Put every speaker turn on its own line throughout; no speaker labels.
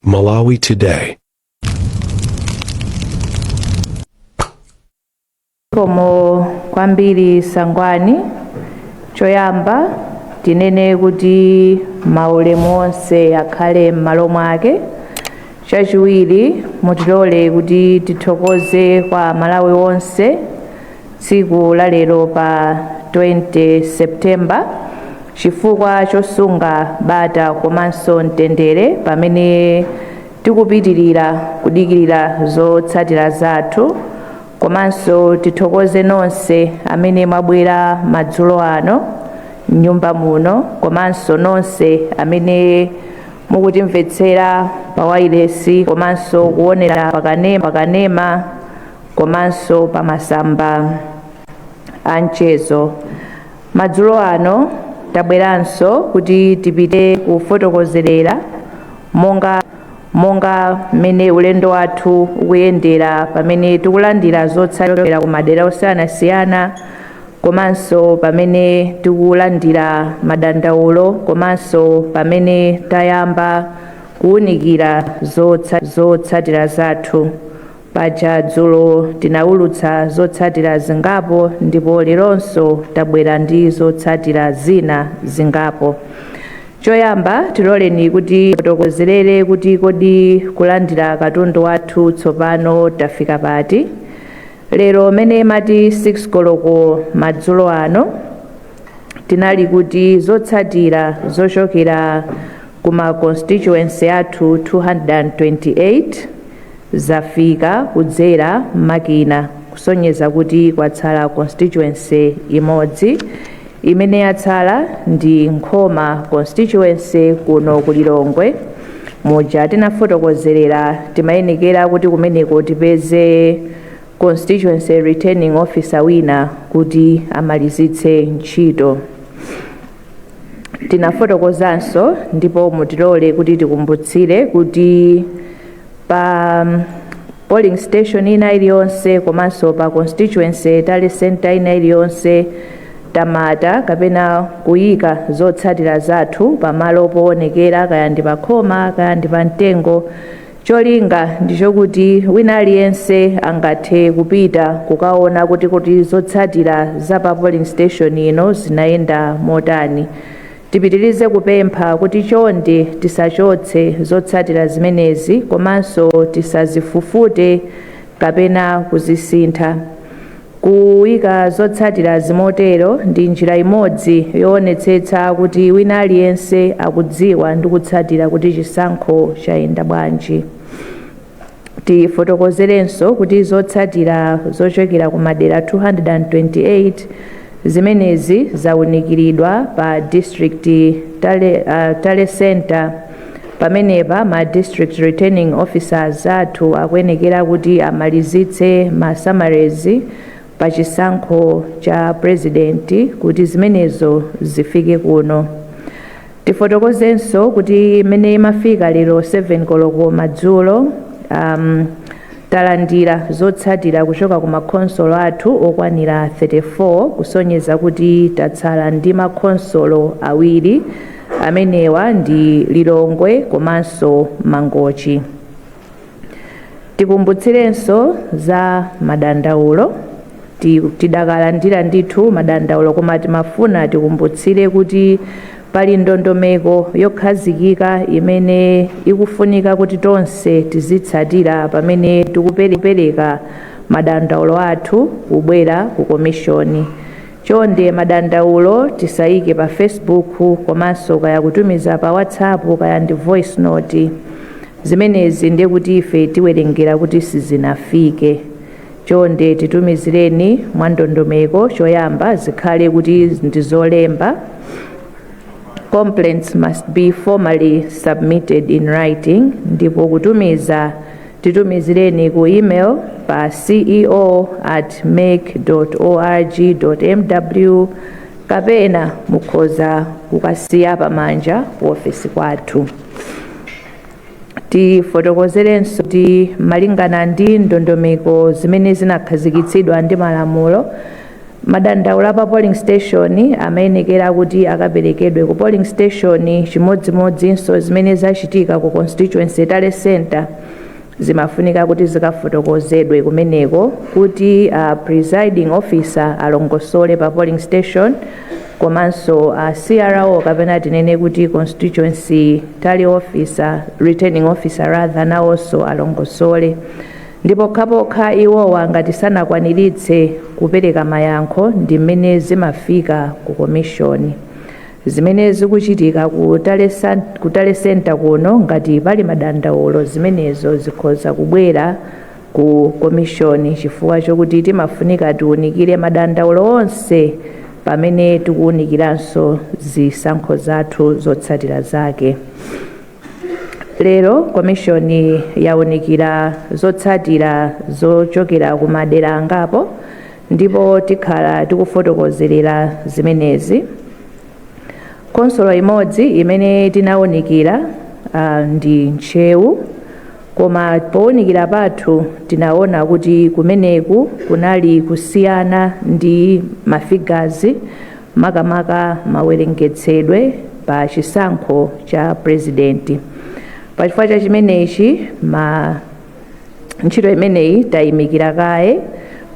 Malawi Today.
Zikomo kwambiri Sangwani. Choyamba tinene kuti maulemu onse akhale m'malo mwake. Chachiwiri, mutilole kuti tithokoze kwa Malawi onse tsiku la lero pa 20 September chifukwa chosunga bata komanso mtendere pamene tikupitirira kudikirira zotsatira zathu. Komanso tithokoze nonse amene mwabwera madzulo ano mnyumba muno, komanso nonse amene mukutimvetsera pa wailesi komanso kuonera pakanema komanso pa masamba a mchezo. Madzulo ano tabweranso kuti tipite kufotokozerera monga mmene ulendo wathu ukuyendera pamene tikulandira zotsatira ku madera osiyanasiyana, komanso pamene tikulandira madandaulo, komanso pamene tayamba kuwunikira zotsatira zathu. Paja dzulo tinawulutsa zotsatira zingapo, ndipo leronso tabwera ndi zotsatira zina zingapo. Choyamba tiloleni kuti tifotokozerere kuti kodi kulandira katundu wathu tsopano tafika pati. Lero mene mati 6 koloko madzulo ano, tinali kuti zotsatira zochokera kuma constituency athu 228 zafika kudzera makina, kusonyeza kuti kwatsala constituency imodzi. Imene yatsala ndi Nkhoma constituency kuno ku Lilongwe. Muja tinafotokozerera, timayenekera kuti kumeneko tipeze constituency returning officer wina kuti amalizitse ntchito. Tinafotokozanso, ndipo mutilole kuti tikumbutsire, kuti pa polling station ina iliyonse komanso pa constituency tally center ina iliyonse tamata kapena kuyika zotsatira zathu pamalo poonekera, kaya ndi pakhoma kaya ndi pa mtengo. Cholinga ndichokuti wina aliyense angathe kupita kukaona kuti zotsatira za pa polling station ino zinayenda motani. Tipitirize kupempha kuti chonde tisachotse zotsatira zimenezi komanso tisazifufute kapena kuzisintha. Kuyika zotsatira zimotero ndi njira imodzi yoonetsetsa kuti wina aliyense akudziwa ndi kutsatira kuti chisankho chayenda bwanji. Tifotokozerenso kuti zotsatira zochokera ku madera 228 zimenezi zawunikiridwa pa district tally center. Pamenepa ma district returning officers athu akuyenekera kuti amalizitse ma summaries pa chisankho cha president kuti zimenezo zifike kuno. Tifotokozenso kuti imene imafika lero 7 koloko madzulo, talandira zotsatira kuchoka ku makhonsolo athu okwanira 34, kusonyeza kuti tatsala ndi makhonsolo awiri. Amenewa ndi Lilongwe komanso Mangochi. Tikumbutsirenso za madandaulo. Tidakalandira ndithu madandaulo, koma timafuna tikumbutsire kuti pali ndondomeko yokhazikika imene ikufunika kuti tonse tizitsatira pamene tikupereka madandaulo athu kubwera ku komishoni. Chonde madandaulo tisayike pa Facebook komanso kaya kutumiza pa WhatsApp kaya ndi voice note. Zimenezi ndiye kuti ife tiwerengera kuti sizinafike. Chonde titumizireni mwa ndondomeko. Choyamba zikhale kuti ndi zolemba. Complaints must be formally submitted in writing. Ndipo kutumiza, titumizireni ku email pa ceo@mec.org.mw, kapena mukhoza kukasiya pamanja ku ofesi kwathu. Tifotokozerenso kuti malingana ndi ndondomeko zimene zinakhazikitsidwa ndi malamulo, Madandaulo pa polling station amayenekera kuti akaperekedwe ku polling station. Chimodzimodzinso zimene zachitika ku constituency tally center zimafunika kuti zikafotokozedwe kumeneko, kuti presiding officer alongosole pa polling station, komanso CRO, kapena tinene kuti constituency tally officer, returning officer rather, nawonso alongosole. Ndipo pokhapokha iwowa ngati sanakwaniritse kupereka mayankho, ndi mmene zimafika ku commission. Zimene zikuchitika ku tally center kuno, ngati pali madandaulo, zimenezo zikhoza kubwera ku commission, chifukwa chokuti timafunika tiwunikire madandaulo onse pamene tikuwunikiranso zisankho zathu zotsatira zake. Lero commission yawunikira zotsatira zochokera ku madera angapo, ndipo tikhala tikufotokozerera zimenezi. Konsolo imodzi imene tinawunikira ndi Ntcheu, koma powunikira pathu tinaona kuti kumeneku kunali kusiyana ndi ma figures, makamaka mawerengetsedwe pa chisankho cha president. Pachifukwa cha chimenechi, ma ntchito imeneyi tayimikira kaye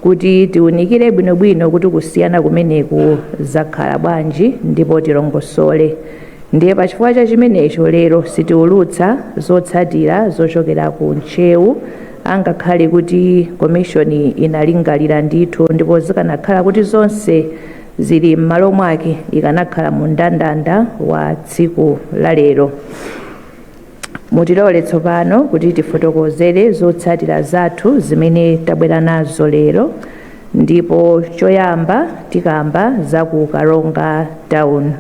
kuti tiwunikire bwinobwino kuti kusiyana kumeneku zakhala bwanji ndipo tilongosole. Ndiye pachifukwa cha chimenecho, lero sitiulutsa zotsatira zochokera ku Ntcheu, angakhale kuti commission inalingalira ndithu, ndipo zikanakhala kuti zonse zili m'malo mwake, ikanakhala mu mndandanda wa tsiku la lero. Mutilole tsopano kuti tifotokozere zotsatira zathu zimene tabwera nazo lero, ndipo choyamba tikamba za ku Karonga Town.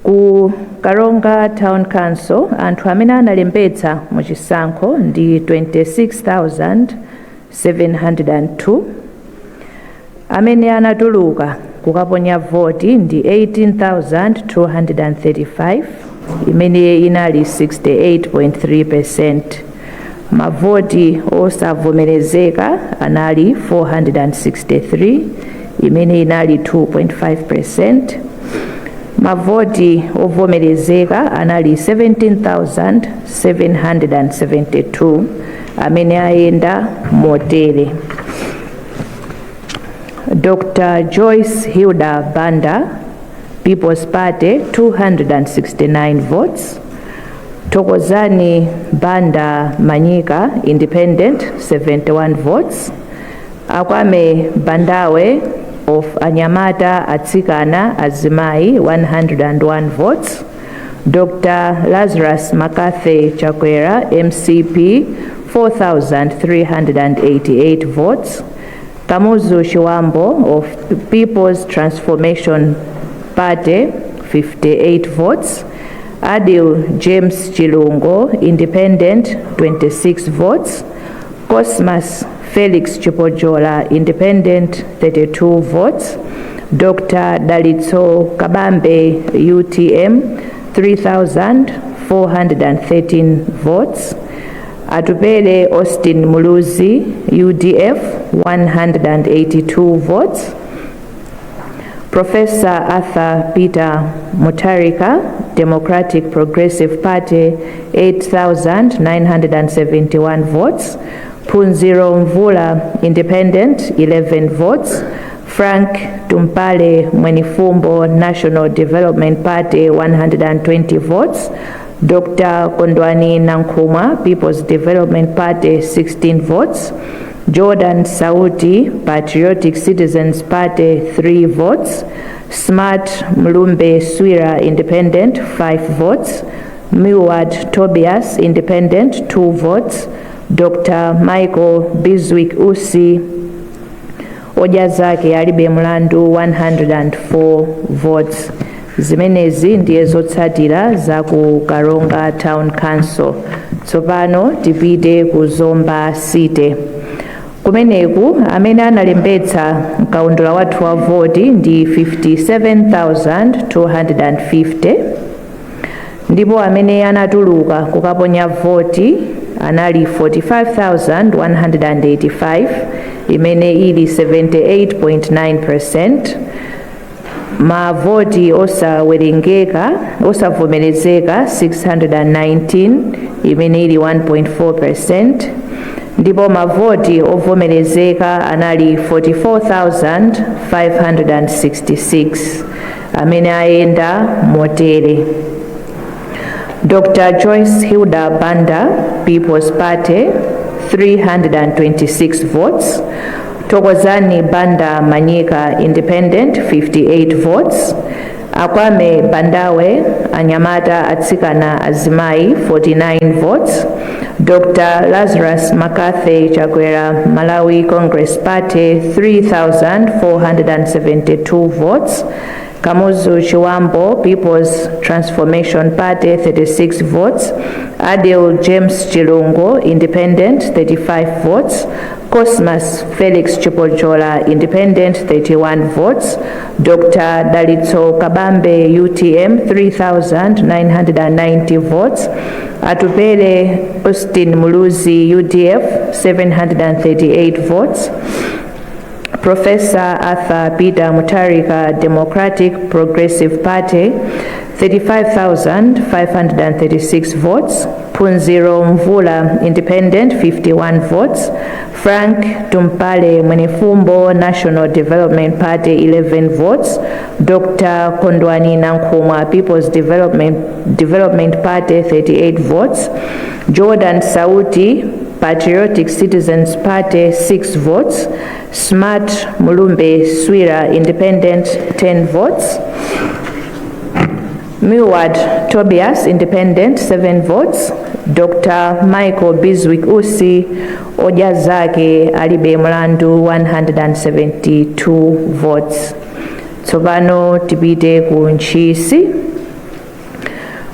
Ku Karonga Town Council, anthu amene analembetsa mu chisankho ndi 26,702, amene anatuluka kukaponya voti ndi 18,235, imene inali 68.3. Mavoti osavomerezeka anali 463, imene inali 2.5. Mavoti ovomerezeka anali 17,772, amene ayenda motere: Dr Joyce Hilda Banda, People's Party, 269 votes; Thokozani Banda Manyika, Independent, 71 votes; Akwame Bandawe of Anyamata Atsikana Azimai, 101 votes; Dr Lazarus McCarthy Chakwera, MCP, 4388 votes; Kamuzu Chiwambo of People's Transformation Party, 58 votes; Adil James Chilungo, Independent, 26 votes; Cosmas Felix Chipojola, Independent, 32 votes; Dr. Dalitso Kabambe, UTM, 3,413 votes; Atupele Austin Muluzi, UDF, 182 votes; Professor Arthur Peter Mutharika, Democratic Progressive Party, 8,971 votes; Phunziro Mvula, Independent, 11 votes; Frank Tumpale Mwenifumbo, National Development Party, 120 votes; Dr. Kondwani Nankhumwa, People's Development Party, 16 votes; Jordan Sauti, Patriotic Citizens Party, 3 votes; Smart Mlumbe Swira, Independent, 5 votes; Milward Tobias, Independent, 2 votes; Dr. Michael Bizwick Usi, Odya Zake Alibe Mlandu, 104 votes. Zimenezi ndiye zotsatira za ku Karonga Town Council. Tsopano tipite ku Zomba City. Kumeneku amene analembetsa mkaundula wathu wa voti ndi 57,250, ndipo amene anatuluka kukaponya voti anali 45,185, imene ili 78.9%. Mavoti osawerengeka, osavomerezeka 619, imene ili 1.4%, ndipo mavoti ovomerezeka anali 44,566, amene ayenda motere: Dr. Joyce Hilda Banda, People's Party, 326 votes. Thokozani Banda Manyika, Independent, 58 votes. Akwame Bandawe, Anyamata Atsikana Azimai, 49 votes. Dr. Lazarus McCarthy Chakwera, Malawi Congress Party, 3,472 votes. Kamuzu Chibambo, People's Transformation Party, 36 votes. Adil James Chilungo, Independent, 35 votes. Cosmas Felix Chipojola, Independent, 31 votes. Dr. Dalitso Kabambe, UTM, 3,990 votes. Atupele Austin Muluzi, UDF, 738 votes. Professor Arthur Peter Mutharika, Democratic Progressive Party, 35,536 votes. Phunziro Mvula, Independent, 51 votes. Frank Tumpale Mwenifumbo, National Development Party, 11 votes. Dr. Kondwani Nankhumwa, People's Development Party, 38 votes. Jordan Sauti, Patriotic Citizens Party, 6 votes. Smart Mulumbe Swira, Independent, 10 votes. Milward Tobias, Independent, 7 votes. Dr. Michael Bizwick Usi, Odya Zake Alibe Mlandu, 172 votes. Tsopano tipite ku Ntchisi.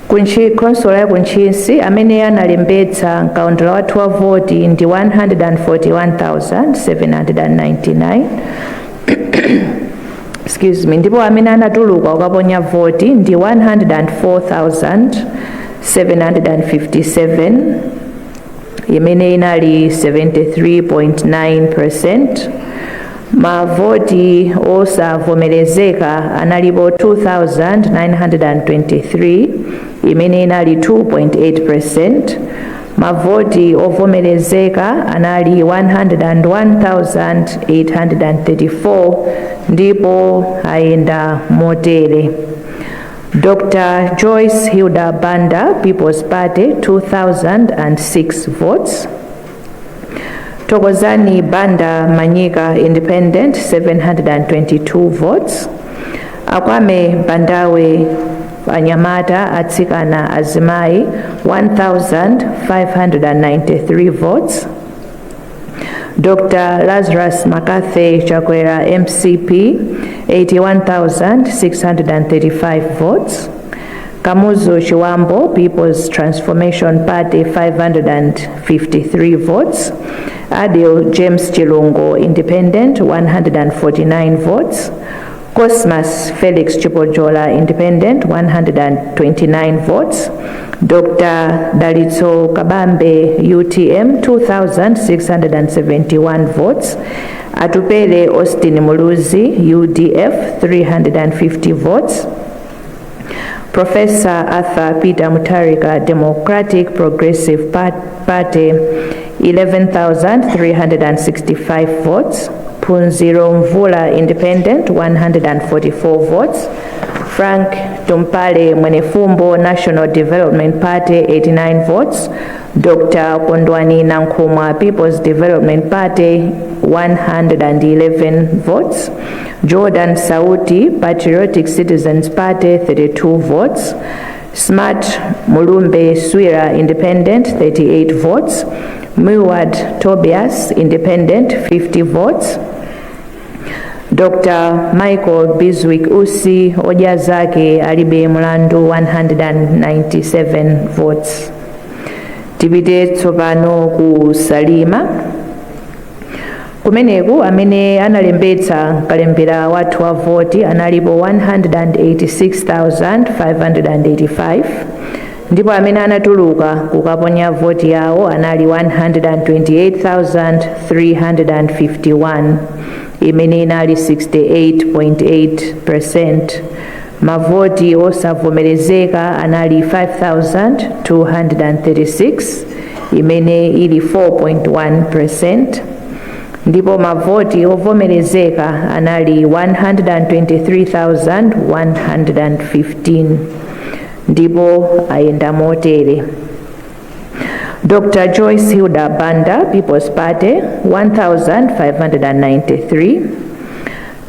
Kunchi khonsolo ya kuNtchisi, amene analembetsa mkaundula wathu wa voti ndi 141,799, excuse me, ndipo amene anatuluka kukaponya voti ndi 104,757, imene inali 73.9%. Mavoti osavomerezeka analipo 2923, imene inali 2.8%. Mavoti ovomerezeka anali 101,834, ndipo ayenda motere: Dr. Joyce Hilda Banda, People's Party, 2006 votes. Thokozani Banda Manyika, Independent, 722 votes. Akwame Bandawe, Anyamata Atsikana Azimai, 1593 votes. Dr. Lazarus McCarthy Chakwera, MCP, 81,635 votes. Kamuzu Chibambo, People's Transformation Party, 553 votes. Adil James Chilungo, Independent, 149 votes. Cosmas Felix Chipojola, Independent, 129 votes. Dr. Dalitso Kabambe, UTM, 2,671 votes. Atupele Austin Muluzi, UDF, 350 votes. Professor Arthur Peter Mutharika, Democratic Progressive Party, 11,365 votes. Phunziro Mvula, Independent, 144 votes. Frank Tumpale Mwenifumbo, National Development Party, 89 votes. Dr. Kondwani Nankhumwa, People's Development Party, 111 votes. Jordan Sauti, Patriotic Citizens Party, 32 votes. Smart Mulumbe Swira, Independent, 38 votes. Milward Tobias, Independent, 50 votes. Dr. Michael Bizwick Usi, Odya Zake Alibe Mlandu, 197 votes. Tipite tsopano ku Salima. Kumeneku amene analembetsa kalembera wathu wa voti analipo 186,585, Ndipo amene anatuluka kukaponya voti yawo anali 128,351, imene inali 68.8%. Mavoti osavomerezeka anali 5236, imene ili 4.1%, ndipo mavoti ovomerezeka anali 123,115. Ndipo ayenda motere: Dr Joyce Hilda Banda, People's Party, 1593.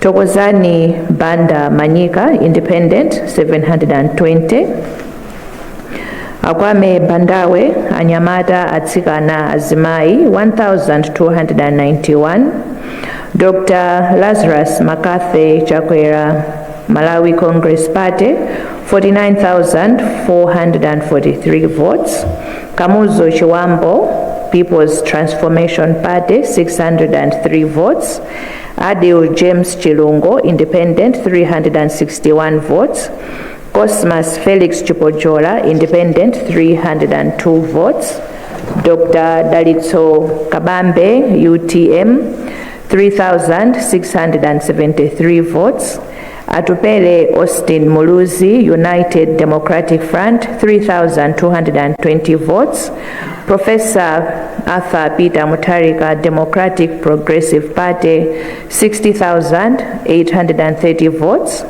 Thokozani Banda Manyika, Independent, 720. Akwame Bandawe, anyamata, atsikana, azimayi, 1291. Dr Lazarus McCarthy Chakwera, Malawi Congress Party, 49,443 votes. Kamuzu Chibambo, People's Transformation Party, 603 votes. Adil James Chilungo, Independent, 361 votes. Cosmas Felix Chipojola, Independent, 302 votes. Dr. Dalitso Kabambe, UTM, 3,673 votes. Atupele Austin Muluzi, United Democratic Front, 3,220 votes. Professor Arthur Peter Mutharika, Democratic Progressive Party, 60,830 votes.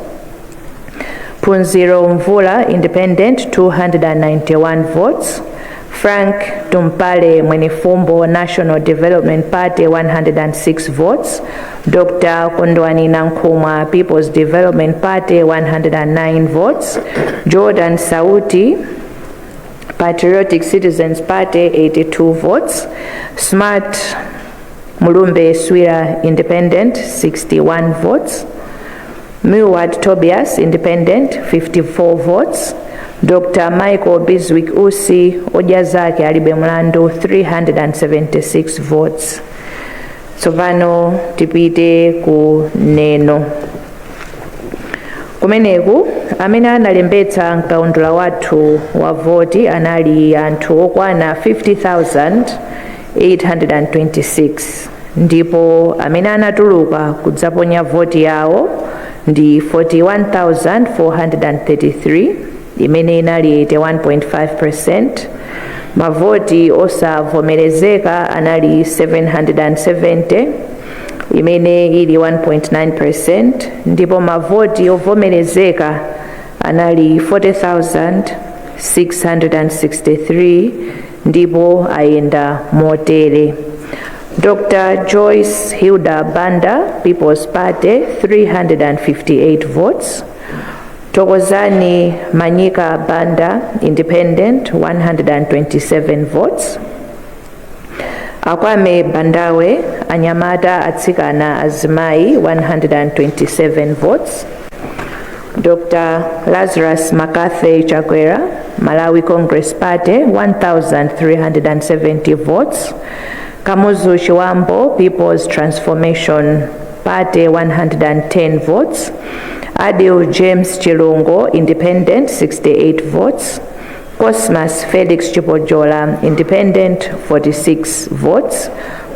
Phunziro Mvula, Independent, 291 votes. Frank Tumpale Mwenifumbo, National Development Party, 106 votes. Dr. Kondwani Nankhumwa, People's Development Party, 109 votes. Jordan Sauti, Patriotic Citizens Party, 82 votes. Smart Mulumbe Swira, Independent, 61 votes. Milward Tobias, Independent, 54 votes. Dr. Michael Bizwick Usi, Odya Zake Alibe Mlandu, 376 votes. Tsopano tipite ku Neno. Kumeneku amene analembetsa mkaundula wathu wa voti anali anthu okwana 50,826, ndipo amene anatuluka kudzaponya voti yawo ndi 41,433, imene inali 81.5%. Mavoti osavomerezeka anali 770, imene ili 1.9%, ndipo mavoti ovomerezeka anali 40,663. Ndipo ayenda motere: Dr Joyce Hilda Banda, People's Party, 358 votes. Thokozani Manyika Banda, Independent, 127 votes. Akwame Bandawe, anyamata, atsikana, azimayi, 127 votes. Dr. Lazarus McCarthy Chakwera, Malawi Congress Party, 1,370 votes. Kamuzu Chibambo, People's Transformation Party, 110 votes. Adil James Chilungo, Independent, 68 votes. Cosmas Felix Chipojola, Independent, 46 votes.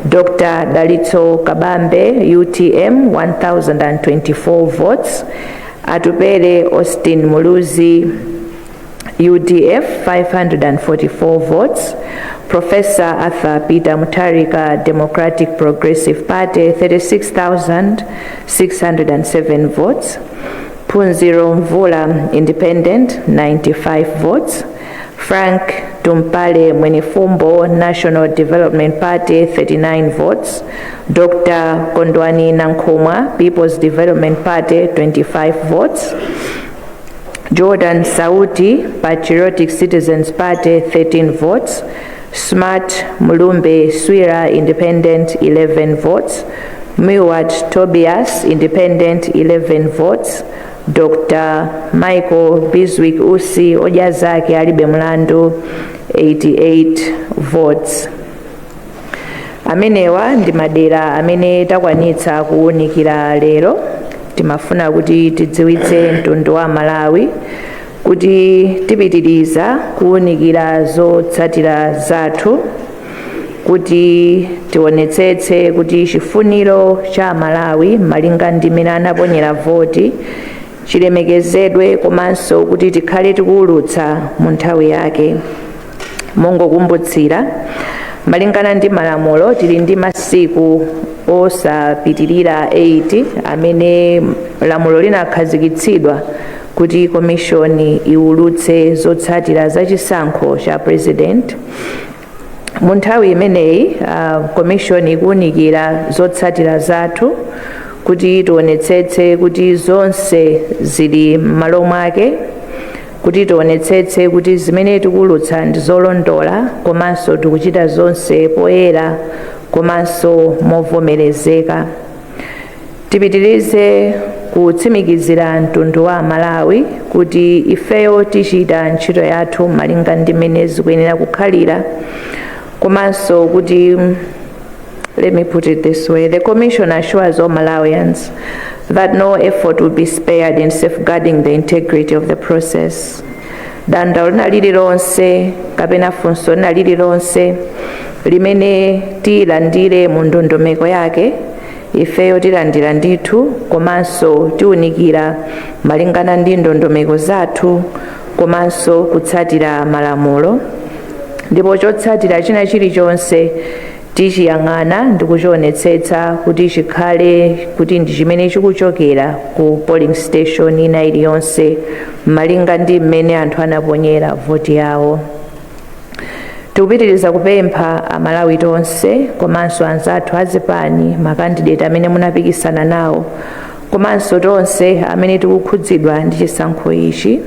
Dr. Dalitso Kabambe, UTM, 1024 votes. Atupele Austin Muluzi, UDF, 544 votes. Professor Arthur Peter Mutharika, Democratic Progressive Party, 36,607 votes. Phunziro Mvula, Independent, 95 votes. Frank Tumpale Mwenifumbo, National Development Party, 39 votes. Dr. Kondwani Nankhumwa, People's Development Party, 25 votes. Jordan Sauti, Patriotic Citizens Party, 13 votes. Smart Mulumbe Swira, Independent, 11 votes. Milward Tobias, Independent, 11 votes. Dr. Michael Bizwick Usi, Odya Zake Alibe Mlandu, 88 votes. Amenewa ndi madera amene takwanitsa kuwunikira lero. Timafuna kuti tidziwitse mtundu wa Malawi kuti Kuti tipitiriza kuwunikira zotsatira zathu kuti tionetsetse kuti chifuniro cha Malawi malinga ndi mmene anaponyera voti chilemekezedwe, komanso kuti tikhale tikuwulutsa mu nthawi yake. Mongokumbutsira, malingana ndi malamulo tili ndi masiku osapitirira 8 amene lamulo linakhazikitsidwa kuti komishoni iwulutse zotsatira za chisankho cha president. Mu nthawi imeneyi komishoni ikuwunikira zotsatira zathu kuti tionetsetse kuti zonse zili m'malo mwake, kuti tionetsetse kuti zimene tikuwulutsa ndi zolondola, komanso tikuchita zonse poyera komanso movomerezeka. Tipitirize kutsimikizira mtundu wa Malawi kuti ifeyo tichita ntchito yathu malinga ndi mmene zikuyenera kukhalira, komanso kuti, let me put it this way, the Commission assures all Malawians that no effort will be spared in safeguarding the integrity of the process. Dandaulo lina lililonse kapena funso lina lililonse limene tilandire mu ndondomeko yake, ifeyo tilandira ndithu, komanso tiwunikira malingana ndi ndondomeko zathu komanso kutsatira malamulo, ndipo chotsatira china chilichonse tichiyang'ana ndi kuchionetsetsa kuti chikhale kuti ndi chimene chikuchokera ku polling station ina iliyonse malinga ndi mmene anthu anaponyera voti yawo. Tikupitiriza kupempha Amalawi tonse komanso anzathu azipani, makandideti amene munapikisana nawo, komanso tonse amene tikukhudzidwa ndi chisankho ichi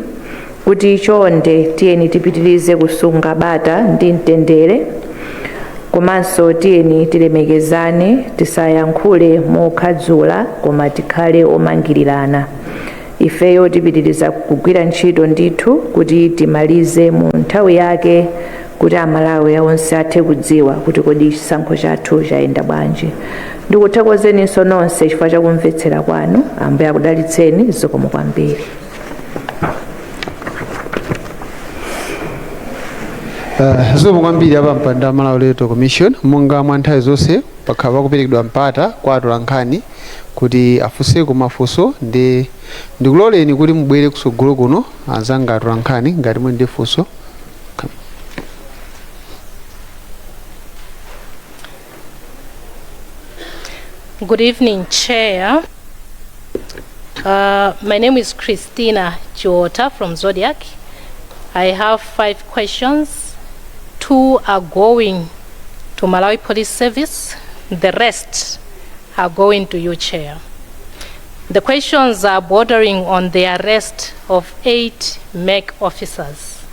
kuti chonde tiyeni tipitirize kusunga bata ndi mtendere, komanso tiyeni tilemekezane, tisayankhule mokhadzula koma tikhale omangirirana. Ifeyo tipitiriza kugwira ntchito ndithu kuti timalize mu nthawi yake, kuti Amalawi onse athe kudziwa kuti kodi chisankho chathu chayenda bwanji. Ndikuthokozeninso nonse chifukwa chakumvetsera kwanu. Ambuye akudalitseni. Zikomo kwambiri.
Zikomo kwambiri apampando a Malawi Electoral Commission. Monga mwa nthawi zonse, pakhala pakuperekedwa mpata kwa atolankhani kuti afunseko mafunso, ndi ndikuloleni kuti mubwere kusogolo kuno, anzanga atolankhani, ngati muli ndi funso.
Good evening, Chair. My name is Christina Chiota from Zodiac. I have five questions. Two are going to Malawi Police Service. The rest are going to you, Chair. The questions are bordering on the arrest of 8 MEC officers.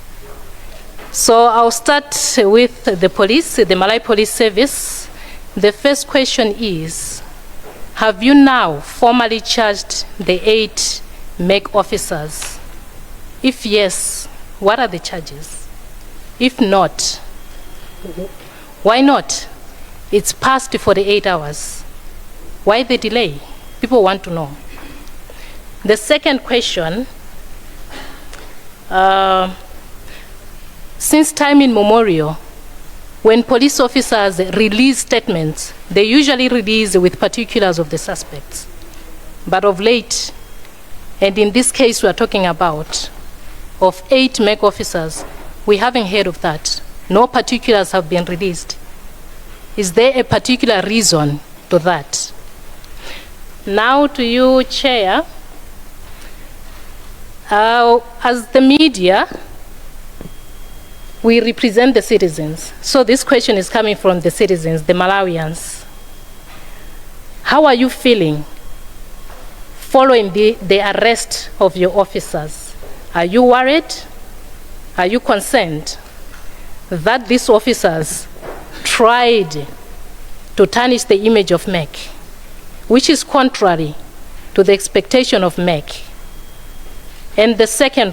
So I'll start with the police, the Malawi Police Service. The first question is, have you now formally charged the 8 MEC officers? If yes, what are the charges? If not, why not? It's past 48 hours. Why the delay? People want to know. The second question, since time immemorial, when police officers release statements, they usually release with particulars of the suspects. But of late, and in this case we are talking about, of 8 MEC officers, we haven't heard of that. No particulars have been released. Is there a particular reason to that? Now to you, Chair. As the media, we represent the citizens. So this question is coming from the citizens, the Malawians. How are you feeling following the arrest of your officers? Are you worried? Are you concerned that these officers tried to tarnish the image of MEC, which is contrary to the expectation of MEC? And the second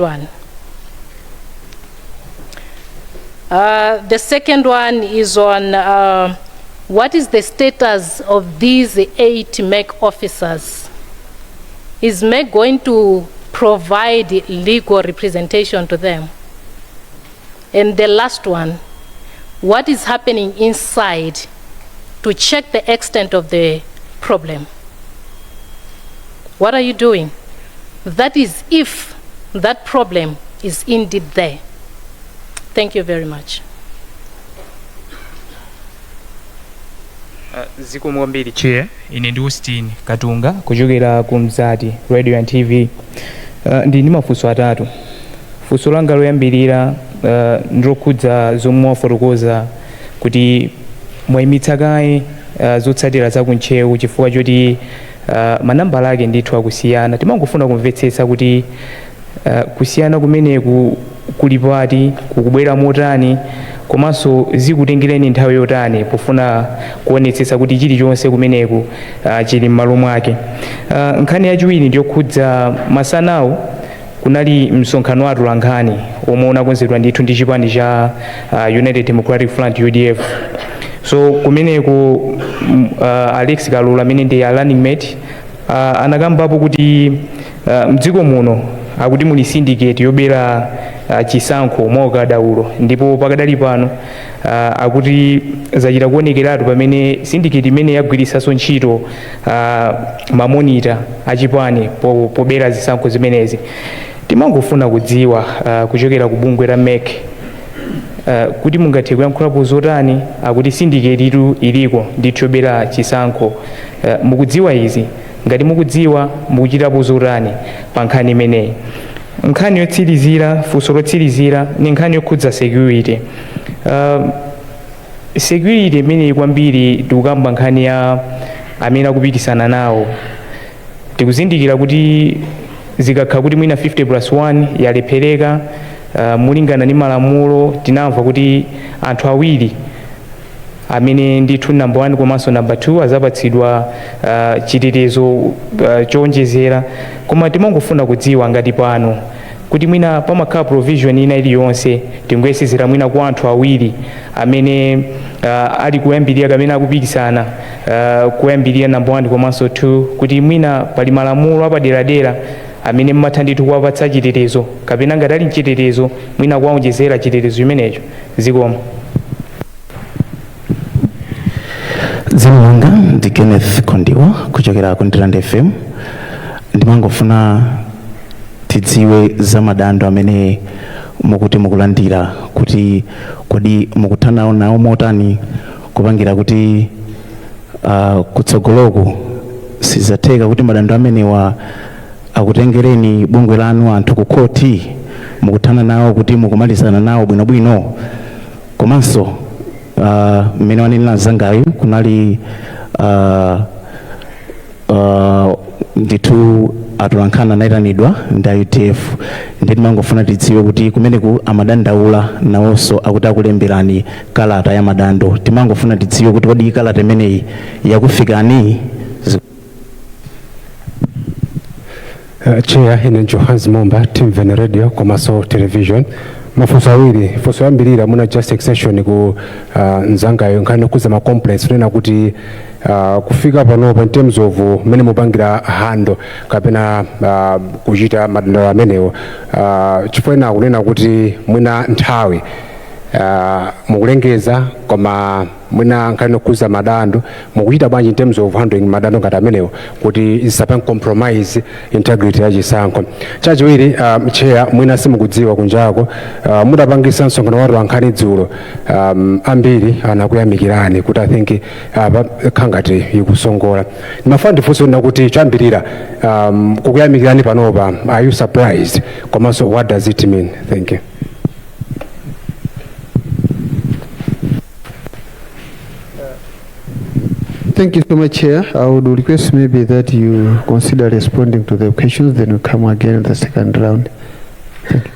one is on what is the status of these 8 MEC officers? Is MEC going to provide legal representation to them? And the last one, what is happening inside to check the extent of the problem? What are you doing? That is, if that problem is indeed there. Thank you very much.
Zikomo kwambiri, Chair. Ine ndi Austin Katunga kuchokera ku Mzati Radio and TV. Ndi mafunso atatu. Funso langa loyambirira ndilokhudza zomwe mwafotokoza kuti mwayimitsa kaye zotsatira za kuNtcheu chifukwa choti manambala ake ndithu akusiyana. Timangofuna kumvetsetsa kuti kusiyana kumeneku kuli pati, kukubwera motani, komanso zikutengereni nthawi yotani pofuna kuonetsetsa kuti chilichonse kumeneku chili m'malo mwake. Nkhani yachiwiri ndiyokhudza masanawo kunali msonkhano wa atolankhani omwe unakonzedwa ndithu ndi chipani cha United Democratic Front, UDF. So kumeneko Alex Kalula, amene ndi a running mate, anakambapo kuti mdziko muno akuti muli syndicate yobera chisankho mwaukadaulo, ndipo pakadali pano akuti zachita kuonekeratu pamene syndicate imene yagwiritsanso ntchito ma monitor achipani pobera zisankho zimenezi. Timangofuna kudziwa kuchokera ku bungwe la MEC kuti mungathe kuyankhulapo zotani. Akuti syndicate itu iliko ndithu yobera chisankho. Mukudziwa izi? Ngati mukudziwa, mukuchitapo zotani pa nkhani imeneyi? Nkhani yotsirizira, funso lotsirizira, ni nkhani yokhudza security. Security imeneyi kwambiri tikukamba nkhani ya amene akupikisana nawo. Tikuzindikira kuti zikakhala kuti mwina 50 plus 1 yalephereka, molingana ndi malamulo tinamva kuti anthu awiri amene ndithu number 1 komanso number 2 azapatsidwa chitetezo chowonjezera. Koma timangofuna kudziwa ngati pano kuti mwina pamakhala provision ina iliyonse, tingoyesezera mwina kwa anthu awiri amene ali kuyambirira kapena akupikisana, kuyambirira number 1 komanso 2, kuti mwina pali malamulo apaderadera amene mmatha ndithu kuwapatsa chitetezo, kapena ngati ali mchitetezo mwina kuwawonjezera chitetezo chimenecho. Zikomo.
Dzina langa ndi Kenneth Kondiwa kuchokera ku Ndirande FM. Ndimangofuna tidziwe za madando amene mukuti mukulandira, kuti kodi mukuthana nawo motani kupangira kuti kutsogoloku sizatheka kuti madando amenewa akutengereni bungwe lanu anthu ku khoti? Mukuthana nawo kuti mukumalizana nawo bwinobwino? Komanso mmene wanenera mzangayu, kunali ndithu atolankhani anayitanidwa ndi UDF, ndi timangofuna tidziwe kuti kumeneku amadandaula nawonso, akuti akulemberani kalata ya madando. Timangofuna tidziwe kuti kodi kalata imeneyi yakufikani?
Chair, ine Johannes Momba, Timveni Radio komanso Television. Mafunso awiri. Funso yambirira muna just extension ku nzangayo, nkhani yokhudza ma complaints, kunena kuti kufika panopa in terms of mmene mupangira handle kapena kuchita madandaulo amenewo, chifukwa ena akunena kuti mwina nthawi mukulengeza, koma mwina nkhani yokhudza madando mukuchita bwanji in terms of handling madando ngati amenewo kuti zisapange compromise integrity ya chisankho? Chachiwiri, Chair, mwina simukudziwa kunjako, mudapangisa msonkhano wa atolankhani dzulo, ambiri anakuyamikirani kuti I think apa khangati ikusongola. Ndimafuna ndifunse kunena kuti choyambirira, kukuyamikirani panopa, are you surprised? Komanso what does it mean? Thank you.
Thank you so much, Chair. I would request maybe that you consider responding to the questions, then we come again in the second round. Thank you.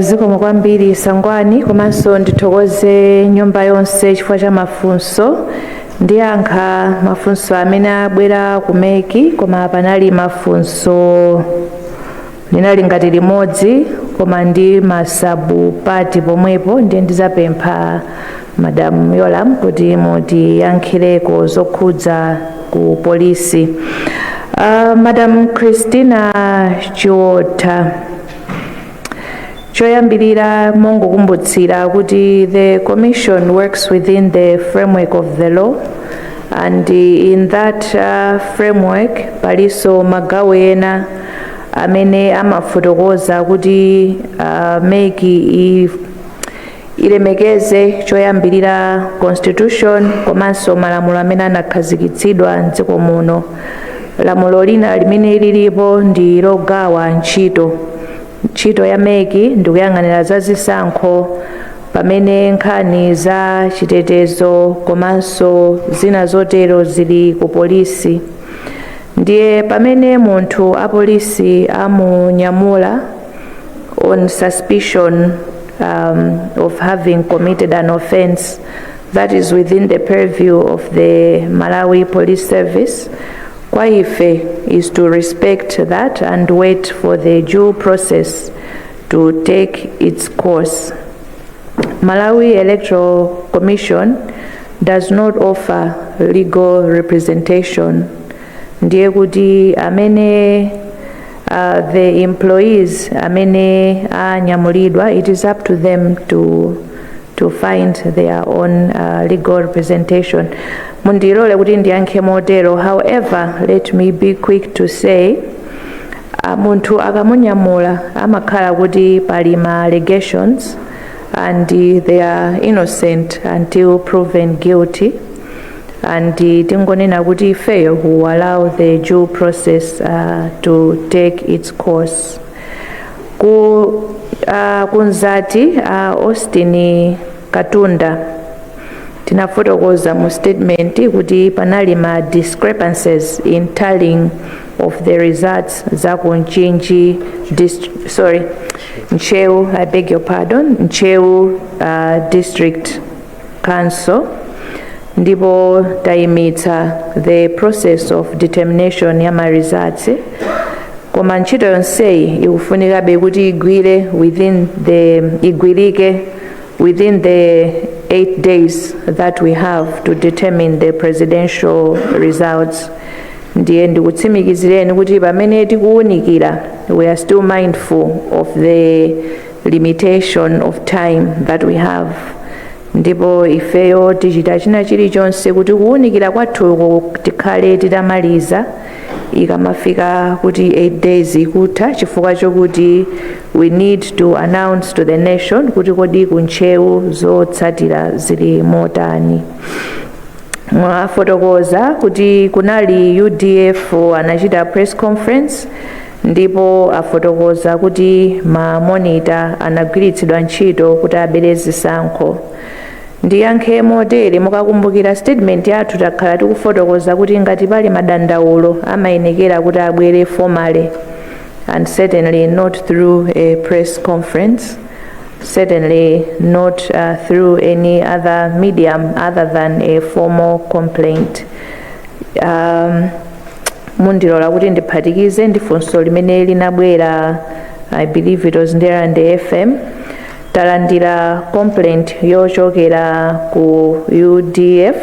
Zikomo kwambiri, Sangwani, komanso ndithokoze nyumba yonse chifukwa cha mafunso. Ndiyankha mafunso amene abwera ku MEC, koma panali mafunso linali ngati limodzi koma ndi ma sub-part pomwepo, ndiye ndizapempha Madam Yolam kuti mutiyankhireko zokhudza ku polisi. Madam Christina Chiota, choyambirira mongokumbutsira kuti the commission works within the framework of the law, and in that framework palinso magawo ena amene amafotokoza kuti MEC ilemekeze choyambirira constitution komanso malamulo amene anakhazikitsidwa mdziko muno. Lamulo lina limene lilipo ndi logawa ntchito. Ntchito ya MEC ndikuyang'anira za zisankho, pamene nkhani za chitetezo komanso zina zotero zili ku polisi. Ndiye pamene munthu apolisi amunyamula on suspicion of having committed an offense, that is within the purview of the Malawi Police Service. Kwa ife is to respect that and wait for the due process to take its course. Malawi Electoral Commission does not offer legal representation. Ndiye kuti amene the employees amene anyamulidwa, it is up to them to find their own legal representation. Mundilole kuti ndiyankhe motero. However, let me be quick to say, munthu akamunyamula amakhala kuti pali ma allegations, and they are innocent until proven guilty, and tingonena kuti ifeyo will allow the due process to take its course. Ku Mzati, Austin Katunda, tinafotokoza mu statement kuti panali ma discrepancies in tallying of the results za ku Mchinji, sorry, Ntcheu, I beg your pardon, Ntcheu District Council, ndipo tayimitsa the process of determination ya ma results, koma ntchito yonseyi ikufunikabe kuti igwire within the igwirike within the 8 days that we have to determine the presidential results. Ndiye ndikutsimikizireni kuti pamene tikuwunikira, we are still mindful of the limitation of time that we have, ndipo ifeyo tichita china chilichonse kuti kuwunikira kwathuko tikhale titamaliza ikamafika kuti 8 days ikutha, chifukwa chokuti we need to announce to the nation kuti kodi ku Ntcheu zotsatira zili motani. Mwafotokoza kuti kunali UDF anachita press conference, ndipo afotokoza kuti ma monitor anagwiritsidwa ntchito kuti abere zisankho. Ndiyankhe motere: mukakumbukira statement yathu, takhala tikufotokoza kuti ngati pali madandaulo amayenekera kuti abwere formally and certainly not through a press conference, certainly not through any other medium other than a formal complaint. Mundilola kuti ndiphatikize ndi funso limene linabwera, I believe it was Ndirande FM. Talandira complaint yochokera ku UDF,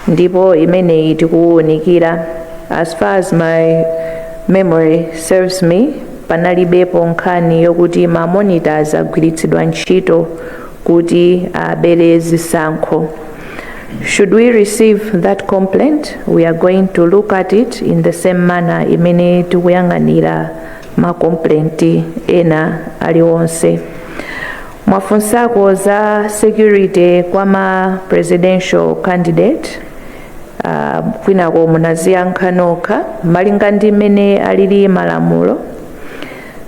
ndipo imeneyi tikuwunikira. As far as my memory serves me, panalibepo nkhani yokuti ma monitors agwiritsidwa ntchito kuti abere zisankho. Should we receive that complaint, we are going to look at it in the same manner imene tikuyang'anira ma complaint ena aliwonse. Mwafunsako za security kwa ma presidential candidate. Kwinako munaziyankha nokha. Malinga ndi mmene alili malamulo,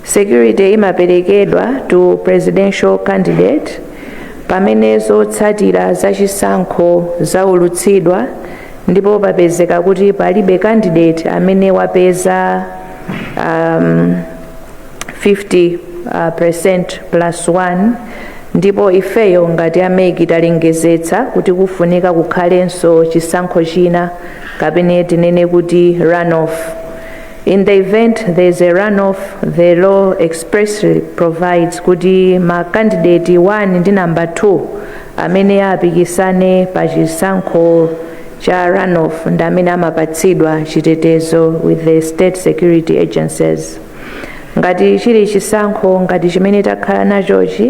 security imaperekedwa to presidential candidate pamene zotsatira zachisankho zaulutsidwa ndipo papezeka kuti palibe candidate amene wapeza 50 percent plus 1, ndipo ifeyo ngati a MEC talengezetsa kuti kufunika kukhalenso chisankho china, kapena tinene kuti runoff. In the event there is a runoff, the law expressly provides kuti ma candidate 1 ndi number 2 amene apikisane pa chisankho Cha runoff ndi amene amapatsidwa chitetezo with the state security agencies. Ngati chili chisankho ngati chimene takhala nachochi,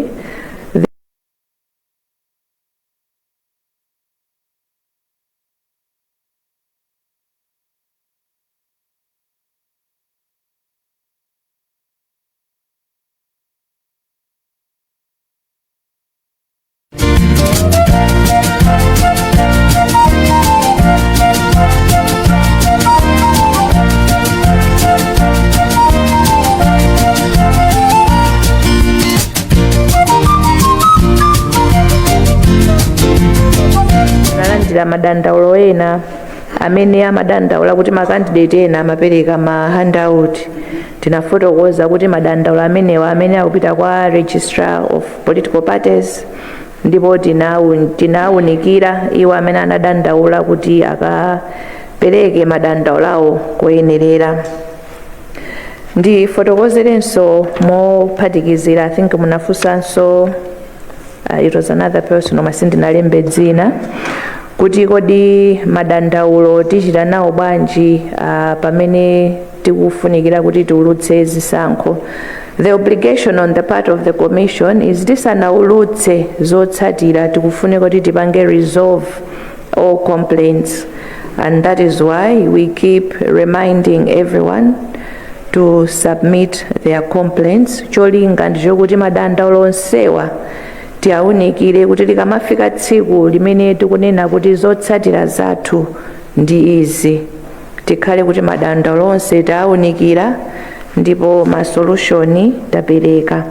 Analandira madandaulo ena amene amadandaula kuti makandidate ena amapereka ma handout. Tinafotokoza kuti madandaulo amenewa amene akupita kwa Registrar of Political Parties, ndipo tinawunikira iwo amene anadandaula kuti akapereke madandaulo awo koyenerera. Ndifotokozerenso mophatikizira, I think munafunsanso, it was another person koma sindinalembe dzina, kuti kodi madandaulo tichita nawo bwanji pamene tikufunikira kuti tiulutse zisankho. The obligation on the part of the commission is tisanaulutse zotsatira, tikufunika kuti tipange resolve all complaints, and that is why we keep reminding everyone to submit their complaints. Cholinga ndichokuti madandaulo onsewa tiawunikire kuti likamafika tsiku limene tikunena kuti zotsatira zathu ndi izi, tikhale kuti madandaulo onse taawunikira ndipo ma solution tapereka.